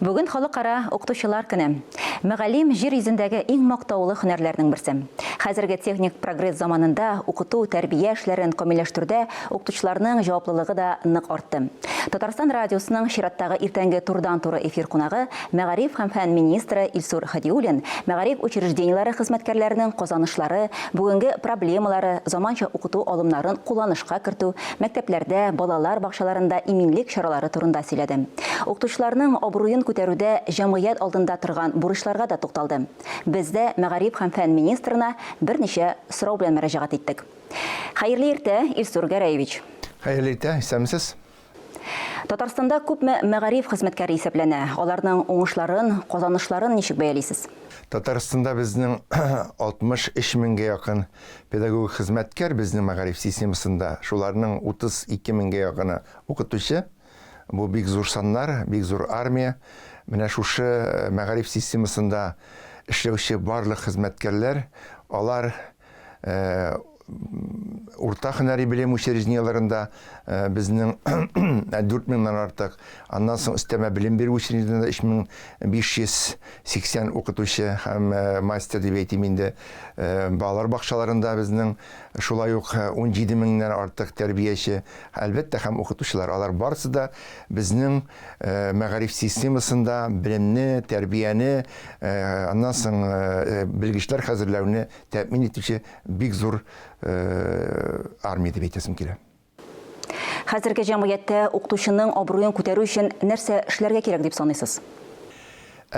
Бүген Халыкара укытучылар көне. Мөгаллим җир йөзендәге иң мактаулы һөнәрләрнең берсе. Хәзерге техник прогресс заманында укыту, тәрбия эшләрен камилләштерүдә укытучыларның җаваплылыгы да нык артты. Татарстан радиосының чираттагы иртәнге турыдан-туры эфир кунагы, мәгариф һәм фән министры Илсур Һадиуллин мәгариф учреждениеләре хезмәткәрләренең казанышлары, бүгенге проблемалары, заманча укыту алымнарын кулланышка кертү, мәктәпләрдә, балалар бакчаларында иминлек чаралары турында сөйләде. Укытучыларның абруен күтәрүдә җәмгыять алдында торган бурычларга да тукталды. Без дә мәгариф һәм фән министрына берничә сорау белән мөрәҗәгать иттек. Хәерле иртә, Илсур Гәрәевич! Хәерле иртә, исәнмесез! Татарстанда күпме мәгариф хезмәткәре исәпләнә? Аларның уңышларын, казанышларын ничек бәялисез? Татарстанда безнең 63 меңгә якын педагогик хезмәткәр безнең мәгариф системасында, шуларның 32 меңгә якыны укытучы. Бу бик зур саннар, бик зур армия. Менә шушы мәгариф системасында эшләүче барлык хезмәткәрләр, алар урта һөнәри белем учреждениеләрендә безнең 4 меңнән артык, аннан соң өстәмә белем бирү учреждениеләрендә 3580 укытучы һәм мастер дип әйтим инде, балалар бакчаларында безнең шулай ук 17 меңнән артык тәрбияче, әлбәттә, һәм укытучылар. Алар барысы да безнең мәгариф системасында белемне, тәрбияне, аннан соң белгечләр хәзерләүне тәэмин итүче бик зур армия дип әйтәсем килә. Хәзерге җәмгыятьтә укытучының абруен күтәрү өчен нәрсә эшләргә кирәк дип саныйсыз?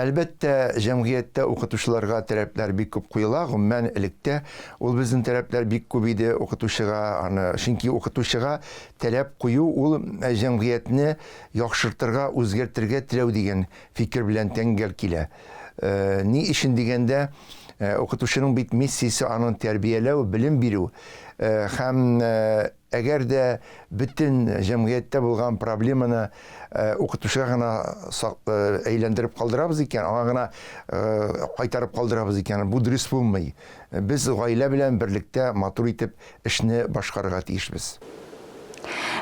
Әлбәттә, җәмгыятьтә укытучыларга таләпләр бик күп куела. Гомумән, электә ул безнең таләпләр бик күп иде укытучыга. Аны, чөнки укытучыга таләп кую ул җәмгыятьне яхшыртырга, үзгәртергә теләү дигән фикер белән тәңгәл килә. Ни өчен дигәндә, укытучының бит миссиясе аның тәрбияләү, белем бирү һәм әгәр дә бөтен җәмгыятьтә булган проблеманы укытучыга гына әйләндереп калдырабыз икән, аңа гына кайтарып калдырабыз икән, бу дөрес булмый. Без гаилә белән берлектә матур итеп эшне башкарырга тиешбез.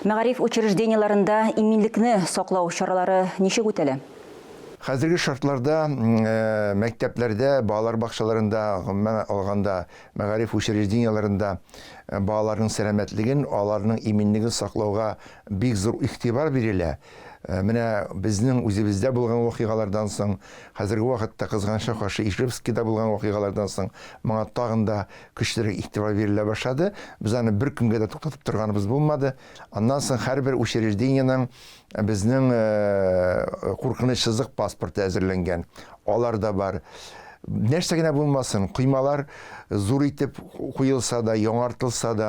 Мәгариф учреждениеләрендә иминлекне саклау чаралары ничек үтәлә? Хәзерге шартларда мәктәпләрдә, балалар бакчаларында, гомумән алганда, мәгариф учреждениеләрендә балаларның сәламәтлеген, аларның иминлеген саклауга бик зур игътибар бирелә. Менә безнең үзебездә булган вакыйгалардан соң, хәзерге вакытта, кызганычка каршы, Ижевскида булган вакыйгалардан соң, моңа тагын да көчлерәк игътибар бирелә башлады. Без аны бер көнгә дә туктатып торганыбыз булмады. Аннан соң һәрбер учреждениенең Безнең куркынычсызлык паспорты әзерләнгән. Алар да бар. Нәрсә генә булмасын, коймалар зур итеп куелса да, яңартылса да,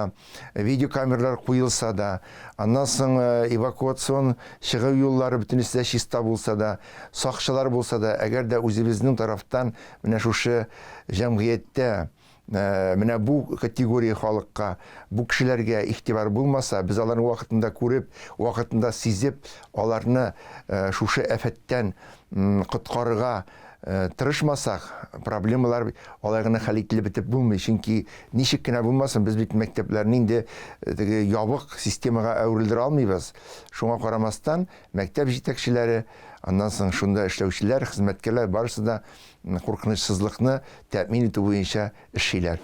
видеокамералар куелса да, аннан соң эвакуацион чыгу юллары бөтенесе дә чиста булса да, сакчылар булса да, әгәр дә үзебезнең тарафтан менә шушы җәмгыятьтә Менә бу категория халыкка, бу кешеләргә игътибар булмаса, без аларны вакытында күреп, вакытында сизеп, аларны шушы афәттән коткарырга тырышмасак, проблемалар алай гына хәл ителеп бетеп булмый. Чөнки ничек кенә булмасын, без бит мәктәпләрне инде теге ябык системага әверелдерә алмыйбыз. Шуңа карамастан, мәктәп җитәкчеләре, аннан соң шунда эшләүчеләр, хезмәткәрләр барысы да куркынычсызлыкны тәэмин итү буенча эшлиләр.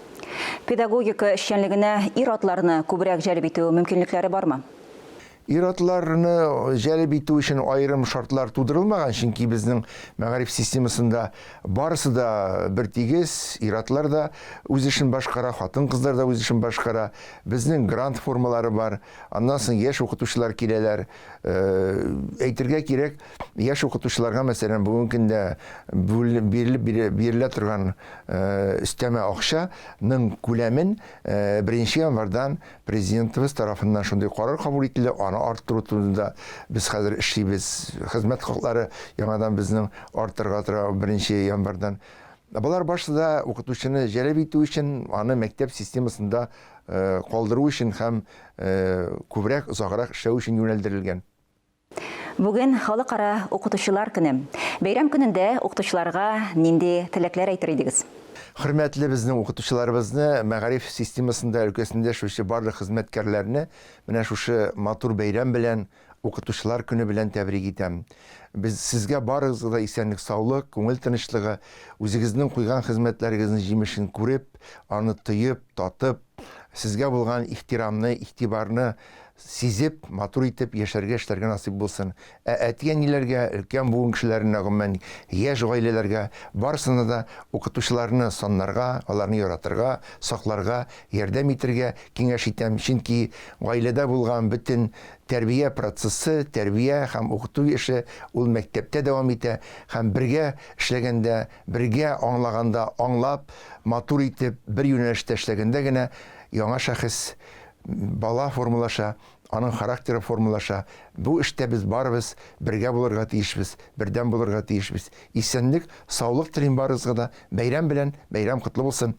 Педагогика эшчәнлегенә ир-атларны күбрәк җәлеп итү мөмкинлекләре бармы? Ир-атларны җәлеп итү өчен аерым шартлар тудырылмаган, чөнки безнең мәгариф системасында барысы да бертигез, ир-атлар да үз эшен башкара, хатын-кызлар да үз эшен башкара. Безнең грант формалары бар, аннан соң яшь укытучылар киләләр. Әйтергә кирәк, Яшь укытучыларга, мәсәлән, бүгенге көндә бирелеп бирелә торган өстәмә акчаның күләмен 1 январьдан президентыбыз тарафыннан шундый карар кабул ителде, аны арттыру турында без хәзер эшлибез. Хезмәт хаклары яңадан безнең артырга тора 1 январьдан. Болар барысы да укытучыны җәлеп итү өчен, аны мәктәп системасында калдыру өчен һәм күбрәк, озаграк эшләү өчен юнәлдерелгән. Бүген Халыкара укытучылар көне. Бәйрәм көнендә укытучыларга нинди теләкләр әйтер идегез? Хөрмәтле безнең укытучыларыбызны, мәгариф системасында, өлкәсендә эшләүче барлык хезмәткәрләрне менә шушы матур бәйрәм белән, Укытучылар көне белән тәбрик итәм. Без сезгә барыгызга да исәнлек-саулык, күңел тынычлыгы, үзегезнең куйган хезмәтләрегезнең җимешен күреп, аны тоеп, татып, сезгә булган ихтирамны, игътибарны сизеп, матур итеп яшәргә, эшләргә насыйп булсын. Ә әти-әниләргә, өлкән буын кешеләренә, гомумән, яшь гаиләләргә, барысына да укытучыларны саннарга, аларны яратырга, сакларга, ярдәм итергә киңәш итәм. Чөнки гаиләдә булган бөтен тәрбия процессы, тәрбия һәм укыту эше ул мәктәптә дәвам итә һәм бергә эшләгәндә, бергә аңлаганда, аңлап, матур итеп, бер юнәлештә эшләгәндә генә яңа шәхес, бала формалаша, аның характеры формалаша. Бу эштә без барыбыз бергә булырга тиешбез, бердәм булырга тиешбез. Исәнлек, саулык телим барыгызга да. Бәйрәм белән, бәйрәм котлы булсын!